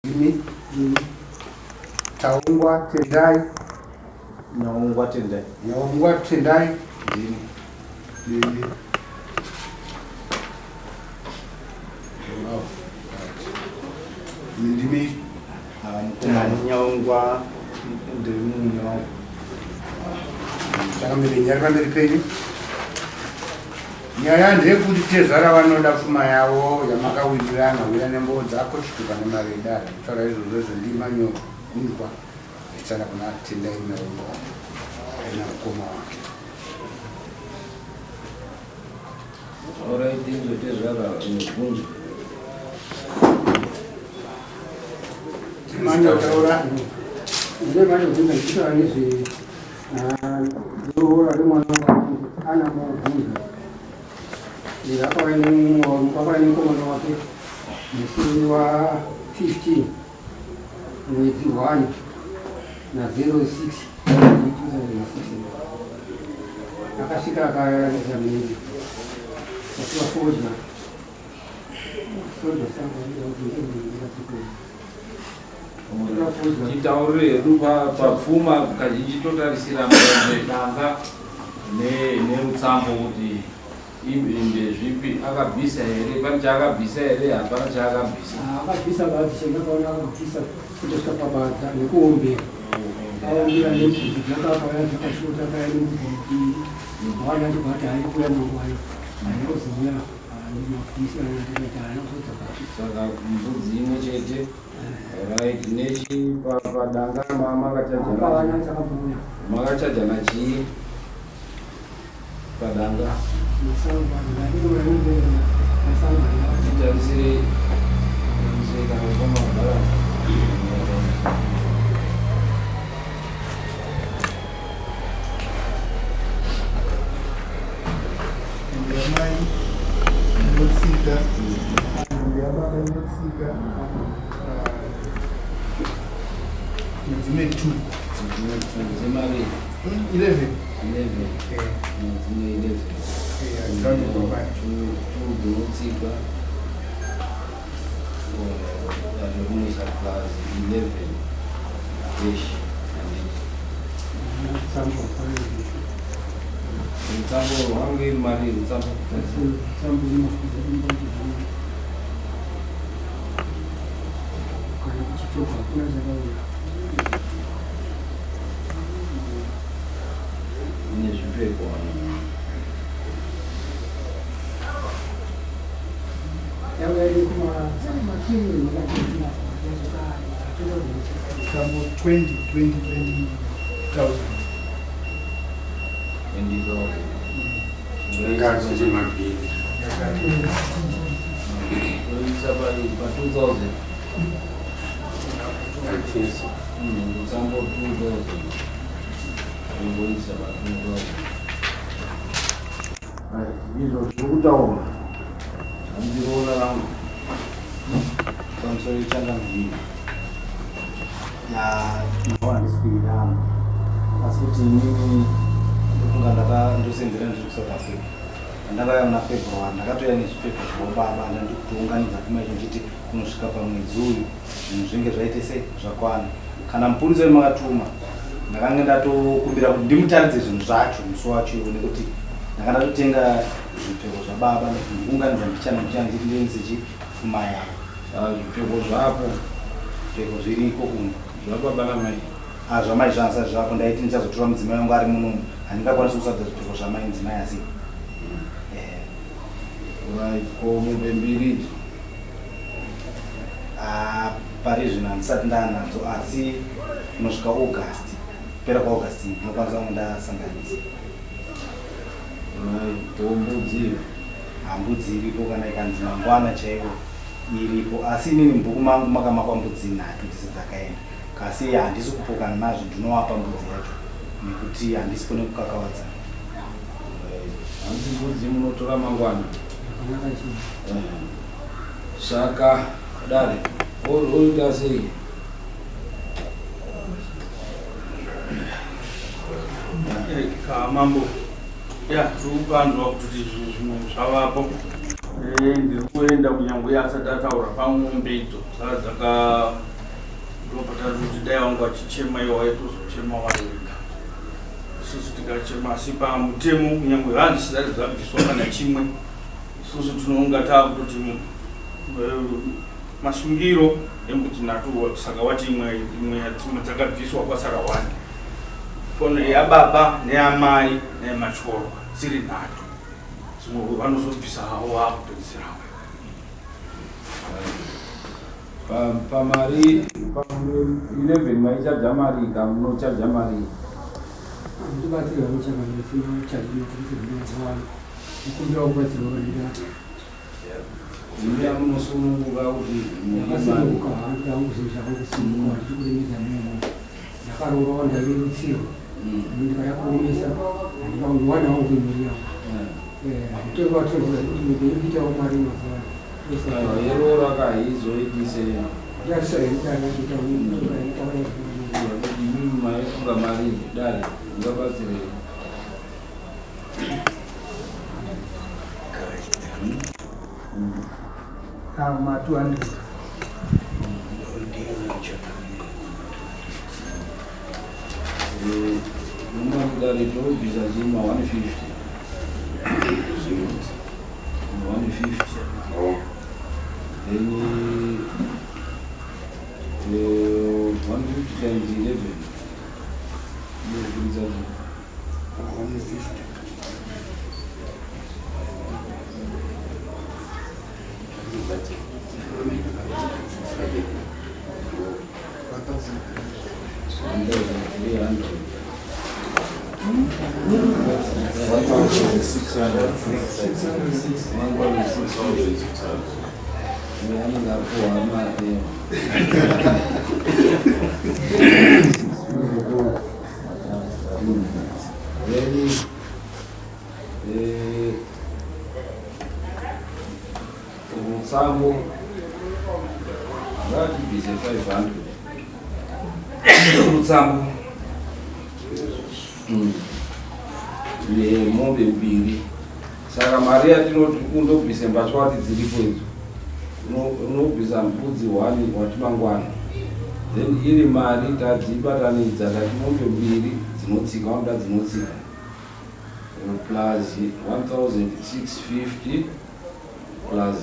Ndimi Taungwa Tendai. Nyaungwa Tendai. Nyaungwa Tendai. Ndini. Ndini. Wow. Ndimi. Nyaungwa ndiri mumwe wangu. Chakamire nyari pamberi penyu. Nyaya ndeyekuti tezvara vanoda pfuma yavo yamakawirirana uya nemboo dzako chituka nemari yedare. Kutaura izvozvo izvo ndimanyogundwa zvichara kuna Tendai Nyaungwa aina mukoma wake. Alright, izvo tezvara mubvunzo. Manyotaura ndemanyobvunza ndichitaura nezve roora remwana wangu ana mobvunza akauya nemukomana wake musi wa 15 mwedzi 1 na 06 2006 akasvika akaratidza mhiri achiva fodya fodya Titaurire hedu papfuma kazhinji totarisira mombe danga nerutsambo kuti ndezvipi akabvisa here pane chaakabvisa here hapana chaakabvisa. Akabvisa akabvisa ndakaona akabvisa kutosvika pabadza nekuombera aombera nembudzi dzakakauya dzakashota akaya nembudzi mbiri mangwana achibva ati hayi kuuya mangwana haina kuzouya mabvisa ndikati haana kuzodzoka. Saka mbudzi imwe chete. Right, nechi padanga makachajana chakabouya makachajana chii padanga? Titarisire kana kukoma balance. Yamai inotsika, yababa inotsika, dzine 2 dzemari 11 11 dzine 11 dzinotsika zvekunoisa plus 11 cash. Rutsambo rwangu iri mari rutsambo kana kuchipfekwa hakuna chakauya nezvipfeko yauya iri kumakiri. Sambo 20 20 20,000. 20,000. Ngazi mabhini. Toisa pa 2000. I think so. Rutsambo 2000 ingoisa pa 2000. Izvo zviri kutaurwa handiroora rangu pamusoro changamviri naona handisi kuiramba asi kuti inini ndofunga ndosenzera ndiri kuSouth Africa. Pandakauya muna February ndakatoya nezvipfeko zvababa ndandikutounganidza pfuma yacho ndichiti kunosvika pamwedzi uyu zvinhu zvinge zvaite sei zvakwana. Kana mupurisa wemakatuma ndakange ndatokumbira kuti ndimutaridze zvinhu zvacho musi wacho iwo nekuti ndanga ndatotenga zvipfeko zvababa ndikuunganidza mbichana mbichana ndichiti ndiendese chipfuma yavo. Zvipfeko zvapo? Zvipfeko zviriko kumba. Zvababa namai? Zvamai zvansati zvapo. Ndaiti ndichazotora mudzimai wangu ari munomu handingakwanisi kusadza zvipfeko zvamai mudzimai asi. Right, ko mombe mbiri idzo? Pari zvino handisati ndaanadzo asi kunosvika August, kupera kwaAugust ndinokwanisa kunge ndasanganisa. Right, ko mbudzi iyo? Hambudzi iripo kana ikanzi mangwana chaiwo iripo asi inini mubhuku mangu makamakwa mbudzi 3 dzese dzakaenda kasi handisi kupokana nazvo ndinowapa mbudzi yacho nekuti handisi kune kukakavadzana. Hanzi mbudzi munotora mangwana. Saka dare oita sei? Mambo ya tiri kupanzwa kuti zvimwe zvavapo. Ndiri kuenda kunyangwe asati ataura pamombe idzo dzaa Ambuya vangu vachichema, iwo vaitozochema vari vega, isusu tikachema. Asi pamutemo, kunyange hanzi zvisati zvabviswa kana chimwe, isusu tinonga taakutoti masungiro embudzi nhatu. Saka wati imwe imwe dzimwe dzakabviswa, kwasara one. Kono yababa neyamai neyemachorwa dziri nhatu, dzimwe vanozobvisa havo vaakupedzisirawo. Pamari pa 11 maichaja mari ka munochaja mari? Ndibatsirwa muchakanetsinochaji mazuva ano, kukumbira kubatsirwa kanidata. Imi amunosununguka kuti Ndakasununguka hangu, zvinhu zvakangosununguka, handiti kuremedza mumwe. Ndakaroorwa, ndairerutsirwa. Ndikada kuomesa, handikawana wangu imhuri yangu. Mutengo watinoziva kuti nyika iri kuitawo mari mazuva ano. Yeroora kahaizoitise. Yatisaitaura. Imi maifunga mari, dare ungabatsirei? Ma 200. Mumari dare tobvisa chima 150, 150, then 150 times 11 inobudisa chi? 150. 1300. 1600. Anenge apuhwa mari. Then rutsambo ngatibvise 500 rutsambo nemombe mbiri. Saka mari yatinoti kundobvise mbatya wati dziripo idzo, unobvisa mbudzi 1 wati mangwana, then iri mari tadzibatanidza, tati mombe mbiri dzinotsika, vanoda dzinotsika, plus 1650 plus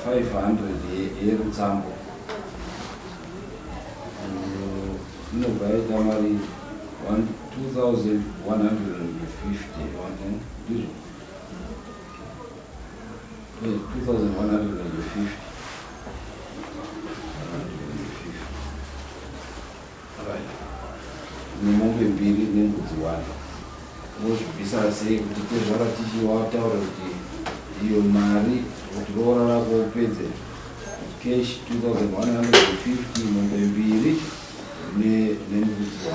500 yerutsambo, inobva yaita mari 2150, ndizvo? 2150. Right, nemombe mbiri nembudzi 1. Unozvibvisa sei kuti tezvara tichiwataura kuti iyo mari kuti roora rako upedze cash 2150, mombe mbiri nembudzi 1?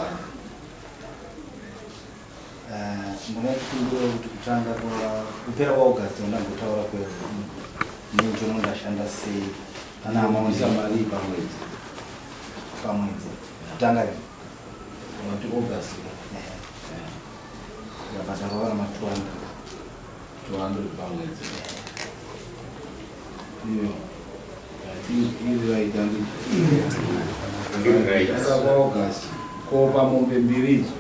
Ndingatikumbira kuti kutanga kupera kwaAugust ndambotaura kwedu nechono ndashanda sei ana amaundi. Mari pamwedzi? Pamwedzi kutanga. Wati August? Ndabhadharwa kana ma 200. 200 pamwedzi iyo, I think iri right, anditi? Tanga kwaAugust kopa mombe mbiri idzo.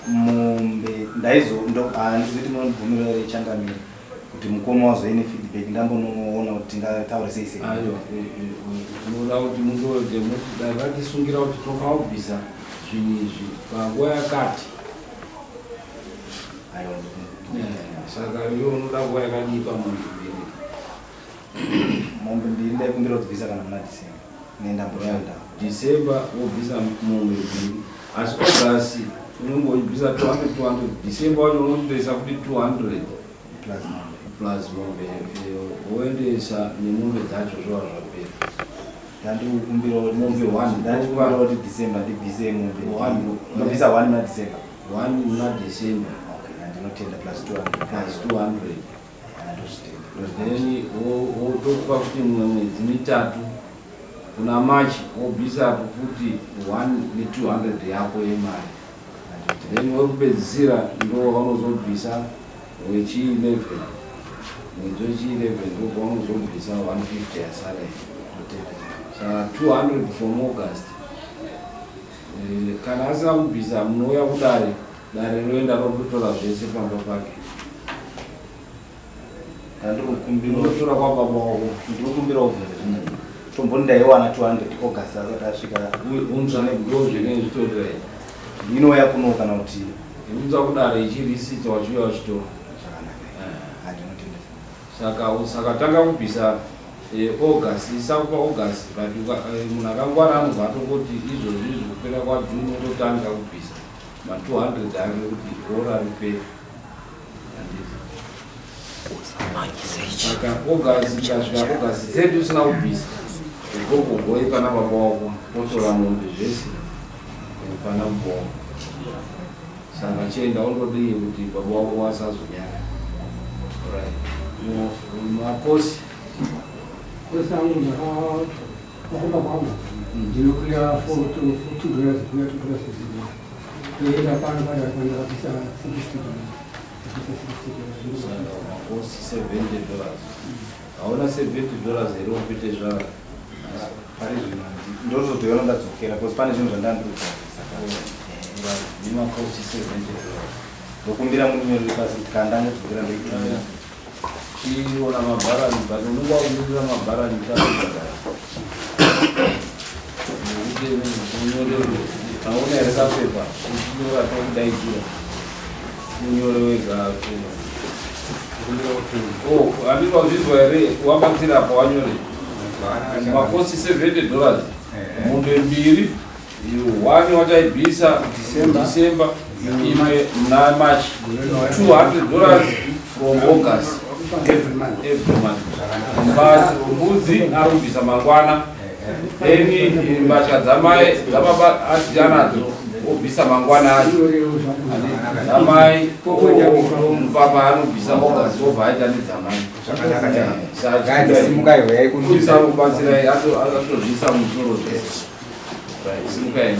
Mombe ndaizo handizoti munobvumira here changamire kuti mukoma wazoine feedback, ndambonoona kuti tingataure sei sei? Aiwa, tinoda kuti mundote muti ratisungira kuti tinofanira kubvisa zvinhu izvi panguva yakati. Aiwa. Saka iwe unoda nguva yakadii pamombe mbiri? Mombe mbiri ndaikumbira kudzibvisa kana muna December nendamboshanda. December wobvisa mombe mbiri, asi August unongoibvisa 200 200, December wacho unotoisa futi 200. Plus mombe. Plus mombe, woendesa nemombe dzacho, zvova zvapera. Ndandikukumbira. Mombe one. Ndandikumbira kuti December ndibvise mombe. One. Ndobvisa one muna December. One muna December. Okay, ndinotenda, plus 200. Plus 200. Ndozvitenda. Then wotokupa futi mumwe mwedzi mitatu, kuna March wobvisapo futi 1 ne200 yako yemari, then wekupedzisira ndo waunozobvisa wechi11, mwedzi wechi11 ndo paunozobvisa 150 yasara iyi. Saka 200 from August. Kana asina kubvisa, munouya kudare, dare roenda rototora zvese pamba pake. Ndandikukumbira. Unotora kwababa wako. Ndinokumbira kubvunza zvimwe. Tomboni ndaiwana 200 August asati asvika. Unza ndozvinenge zvitorira. Inouya kuno kana kuti? Unza kudare ichirisita, wachiuya wachitora. Zvakanaka. Handinotenda. Saka sakatanga kubvisa August, isakupa August, but munhu akangwara anobva atongoti izvozvi izvi, kupera kwaJune ototanga kubvisa ma200 ake kuti rora ripere. Handiti? Saka August ikasvika August 30 usina kubvisa, gogogoi pana baba wako, otora mombe zvese pana baba wako. Saka chienda undodii kuti baba wako wasazonyara. Right, makosi. Kosi angu, ndakakumba kwangu ndinokwira $2, kuya $2 toenda pano padare pandakabvisa $60, ndabvisa $60. Saka makosi $70. Hauna $70 here upite zvara? Pari zvino ndozotoiona ndadzokera because pane zvinhu zvandandiri kugadzirisa. Nemakosi $70. Ndokumbira munyorere pasi kuti kana ndangodzokera ndoitumira. Chiona mabharani, but unonga umirira mabharani takugara nekuti unyorerwe. Hauna here kapepa uchinyora tokudaidzira unyore wega? Oh, handiti wazvizwa here? Wabatsira apa wanyore makosi $70, mombe mbiri, one wachaibvisa December. December, imwe muna March, $200 from August. Every month. Every month. Mbudzi ari kubvisa mangwana, then mbatya dzamai dzababa adziyanadzo obvisa mangwana acho. Dzamai papa anobvisa August, obva aita nedzamai. Simukai, huyai kuno. Kuisa kubatsirai atozvisa musoro zvese. Right, simukai.